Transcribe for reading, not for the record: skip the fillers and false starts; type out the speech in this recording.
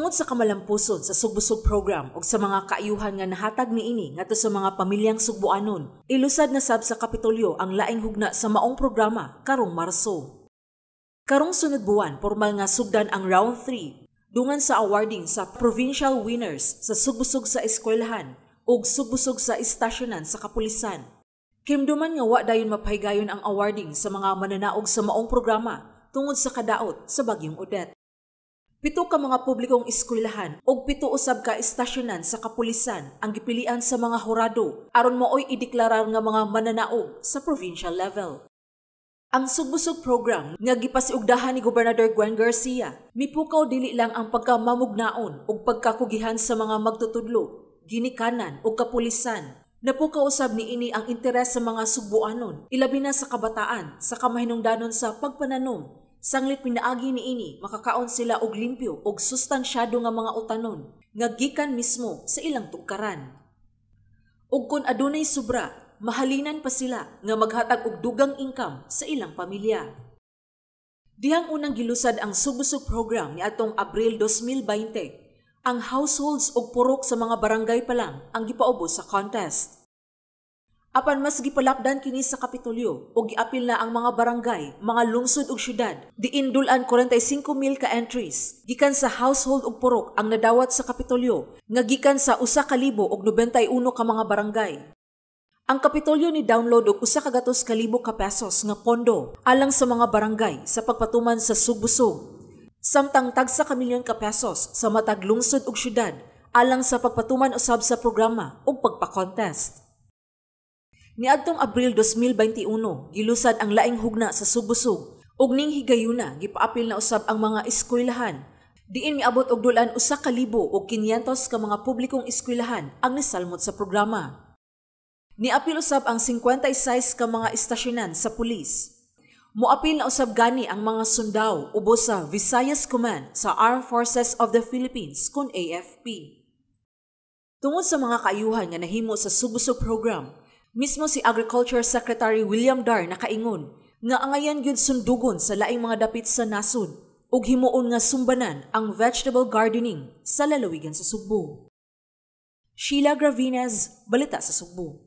Tungod sa kamalampuson sa Sugbusog program ug sa mga kaayuhan nga nahatag niini ngadto sa mga pamilyang Sugboanon, ilusad na sab sa Kapitolyo ang laing hugna sa maong programa karong Marso. Karong sunod buwan, pormal nga sugdan ang round 3 dungan sa awarding sa provincial winners sa Sugbusog sa Eskwelahan ug Sugbusog sa Istasyonan sa Kapulisan. Kimduman nga wa dayon mapahigayon ang awarding sa mga mananaog sa maong programa tungod sa kadaot sa Bagyong Odette. 7 ka mga publikong eskwelahan ug 7 usab ka istasyonan sa kapulisan ang gipilian sa mga hurado aron maoy ideklarar nga mga mananaog sa provincial level. Ang Sugbusog program nga gipasiugdahan ni Gobernador Gwen Garcia mipukaw dili lang ang pagkamamugnaon ug pagkakugihan sa mga magtutudlo, ginikanan ug kapulisan. Napukaw usab niini ang interes sa mga Sugboanon, ilabi na sa kabataan, sa kamahinungdanon sa pagpananom. Sanglit pinaagi niini makakaon sila og limpyo ug sustansyado nga mga utanon nga gikan mismo sa ilang tugkaran. Ug kon adunay sobra, mahalinan pa sila nga maghatag og dugang income sa ilang pamilya. Dihang unang gilusad ang Sugbusog program niadtong Abril 2020, ang households og purok sa mga barangay pa lang ang gipaubos sa contest. Apan mas gipalapdan kini sa Kapitolyo ug giapil na ang mga barangay, mga lungsod ug syudad, diin dul-an 45,000 ka entries gikan sa household ug purok ang nadawat sa Kapitolyo nga gikan sa 1,091 ka mga barangay. Ang Kapitolyo ni download og 100,000 ka pesos nga pondo alang sa mga barangay sa pagpatuman sa Sugbusog. Samtang tagsa ka milyon ka pesos sa matag lungsod ug syudad alang sa pagpatuman usab sa programa ug pagpa-contest. Niadtong Abril 2021, gilusad ang laing hugna sa Sugbusog ug ning higayuna gipaapil na usab ang mga eskwelahan. Diin miabot og dul-an 1,500 ka mga publikong eskwelahan ang nisalmot sa programa. Niapil usab ang 56 ka mga istasyonan sa pulis. Moapil na usab gani ang mga sundao ubos sa Visayas Command sa Armed Forces of the Philippines kon AFP. Tungod sa mga kaayuhan nga nahimo sa Sugbusog program, mismo si Agriculture Secretary William Dar nakaingon nga angayan gyud sundugon sa laing mga dapit sa nasod ug himuon nga sumbanan ang vegetable gardening sa lalawigan sa Sugbo. Sheila Gravines, Balita sa Sugbo.